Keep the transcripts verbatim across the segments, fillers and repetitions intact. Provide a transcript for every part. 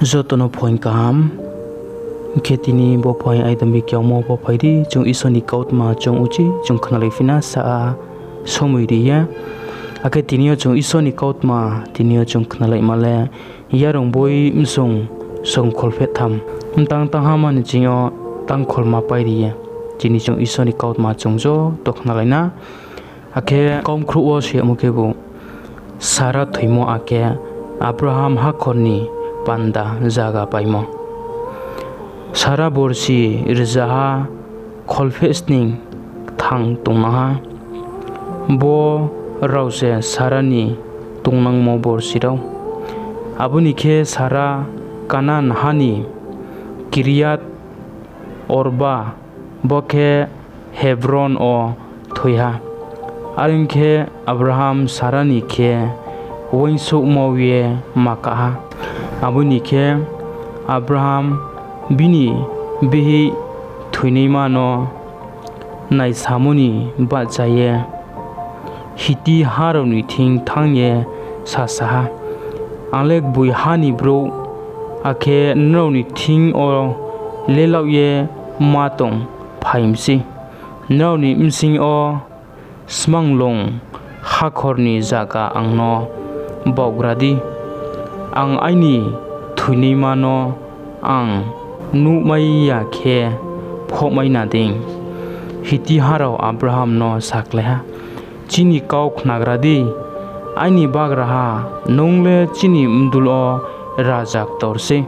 Joto no phuaing kaham. Hing khe tini bo phuaing aidambi kiaomo pho phai di, chung Isor ni kautma chung uchih chung khnalai phi na sa a somoi ri ye. Akhe tini yo chung Isor ni kautma tini yo chung khnalaima le Yarung boi bsung song kholphehtham, mtang tangha ma ni ching yo tang kholma pai ri ye. Tini chung Isor ni kautma chung joto khnalai na. Akhe kaumkhrouh wo se yagmo khebu, Sara thoimo akhe Abraham hakhor ni panda zaga paimo. Sara borsi rzaha kholphehsning kthang tongnang ha. Bo rao se Sara ni tongnangmo borsi rao. Abo ni khe Sara Kanan ha ni Kiriat Arba, bo khe Hebron wo thoi ha. Are ong khe, Abraham Sara ni khe uaingsouhmo ye ma kah ha. Abo ni khe Abraham bini bihih thoinaima no naisamo ni bahcha ye Hiti ha rao ni thing thanng ye sasa ha, Ang le gboing ha ni brouh, akhe nrao ni thing yo lelaoh ye ma tongphai mi sei. Nrao ni bsing yo smanglung hakhor ni zaga ang no baohgra di. Ang aini thoinaima no ang nuhmai ya khe phohmai na dei. Hiti ha rao Abraham no sakhlai ha, Chini kau khnagra di, aini bagraha, nung le chini bdul wo raja ktor sei.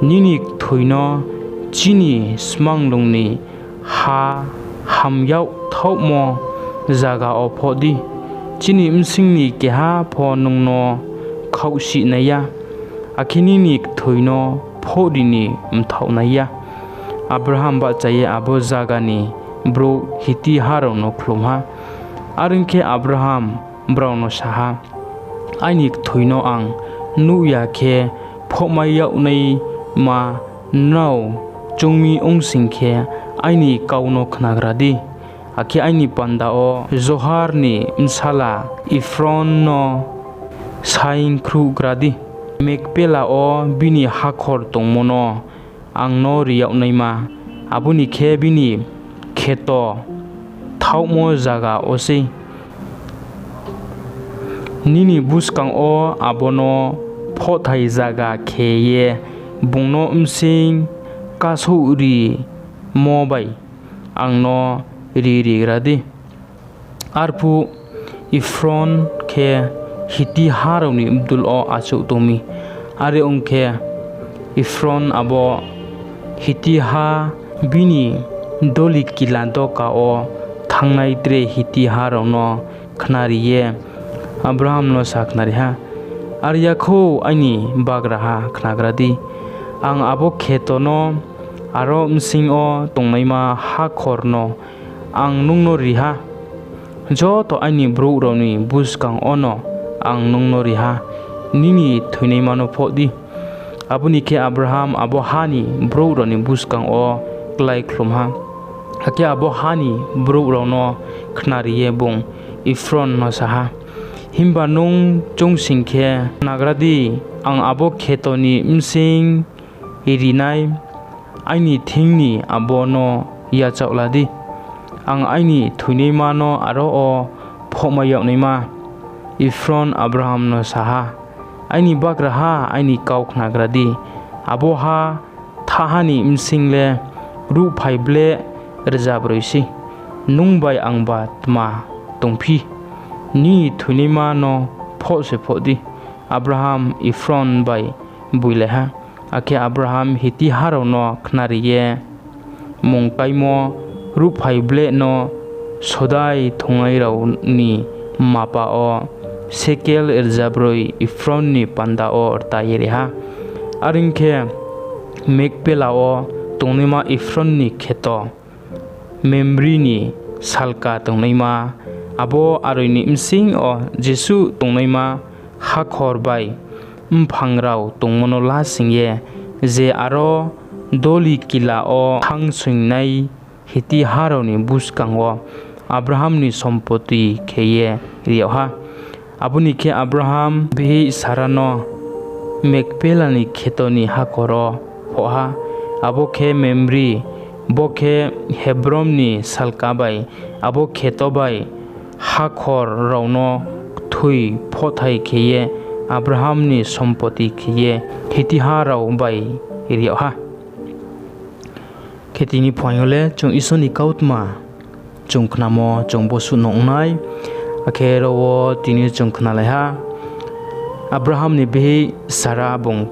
Nini kthoi no chini smanglung ni ha ham yagthaohmo zaga wo phoh di. Chini bsing ni keha pho nung no khaohsih nai ya, akhe nini kthoi no phouhri ni mthaoh nai ya. Abraham bahcha ye abo zaga ni brouh Hiti ha rao no khlum ha. Are ong khe, Abraham brao no sa ha, Aini kthoi no ang nuh ya khe phohmai yag naima nrao choung mi ong sing khe, aini kau no khnagra di, akhe aini panda wo Zohar ni bsala Ephron no saingkhruhgra di. Makpela wo bini hakhor tongmo no ang no ri yag naima, abo ni khe bini kheto thaohmo zaga wo sei. Nini buskang wo abo no phohthai zaga khe ye bung no bsing kasouhrimo bai ang no ririgra di. Arphuh Ephron khe Hiti ha rao ni bdul wo achouh tong mi. Are ong khe, Ephron abo Hiti ha bini doli kila doka wo thanngnai tre Hiti ha rao no khnari ye Abraham no sakhnari ha, Are ya khou, aini bagraha, khnagra di, ang abo kheto no aro bsing yo tongnaima hakhor no ang nung no ri ha. Joto aini brouh rao ni buskang wono ang nung no ri ha, nini thoinaima no phoh di. Abo ni khe Abraham abo ha ni brouh rao ni buskang wo klái khlum ha. Akhe abo ha ni brouh rao no khnari ye bung Ephron no sa ha, Himba nung choung sing khe, khnagra di, ang abo kheto ni bsing ri nai, aini thing ni abo no yachaoh la di, ang aini thoinaima no aro wo phohmai yag naima. Ephron Abraham no sa ha, Aini bagraha, aini kau khnagra di, abo ha thaha ni bsing le ruhphai bleh rzabroi sei, nung bai angba tma tongphi? Nini thoinaima no phoh se phoh di. Abraham Ephron bai boilai ha. Akhe Abraham Hiti ha rao no khnari ye mung kaimo ruhphai bleh no sodai thungnai rao ni mapa wo sekel rzabroi Ephron ni panda wo rta ye ri ha. Are ong khe, Makpela wo tongnaima Ephron ni kheto, Mamre ni salka tongnaima, abo aroi ni bsing yo jesuh tongnaima hakhor bai mphang rao tongmo no lasing ye, je aro doli kila wo thanngsoingnai Hiti ha rao ni buskang wo Abraham ni sompoti khe ye ri yag ha. Abo ni khe Abraham bihih Sara no Makpela ni kheto ni hakhor wo phoh ha, abo khe Mamre, bo khe Hebron ni salka bai abo kheto bai hakhor rao no kthoi phohthai khe ye Abraham ni sompoti khe ye Hitiha rao bai ri yag ha. Khe tini phuaing yo le chung Isor ni kautma chung khnamo chung bosuh no ong nai. Akhe ro wo tini chung khnalai ha, Abraham ni bihih Sara bung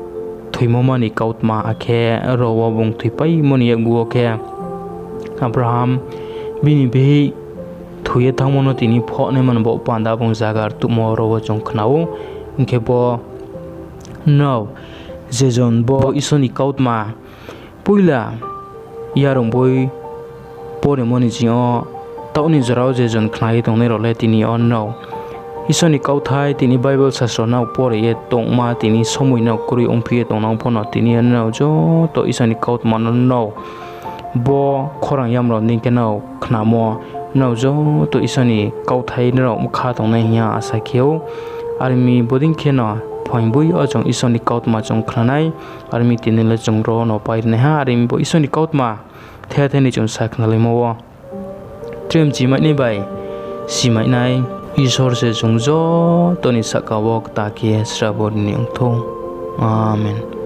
thoimo ma ni kautma, akhe ro wo bung thoipaimo ni yakgu wo khe Abraham bini bihih thoi ye thanngmo no tini phoh naima ni baoh panda bung zaga rtuhmo ro wo chung khna ou. Hing khe bo nrao je jon bo Isor ni kautma poila yarung boi poremo ni ching yo, taoh ni jora wo je jon khna ye tongnai rao le tini yo nrao Isor ni kauthai tini Bible sasro nrao pore ye tongma tini somoi nrao kroi ongphi ye tongnang pho no tini yo nrao joto Isor ni kautma no nrao bo khorang yamrao ni khe nrao khnamo, nrao joto Isor ni kauthai nrao bkha tongnai hing ye asa khe ou. Are mi bodei khe no phuaing boi yo chung Isor ni kautma chung khna nai. Are mi tini le chung ro no pai ri nai ha. Are mi bo Isor ni kautma the the ni chung sa khnalaimo wo, tre mchimai nai bai simai nai Isor se chung joto ni sahka wo kta khe srabo ri ni ong thou. Amen.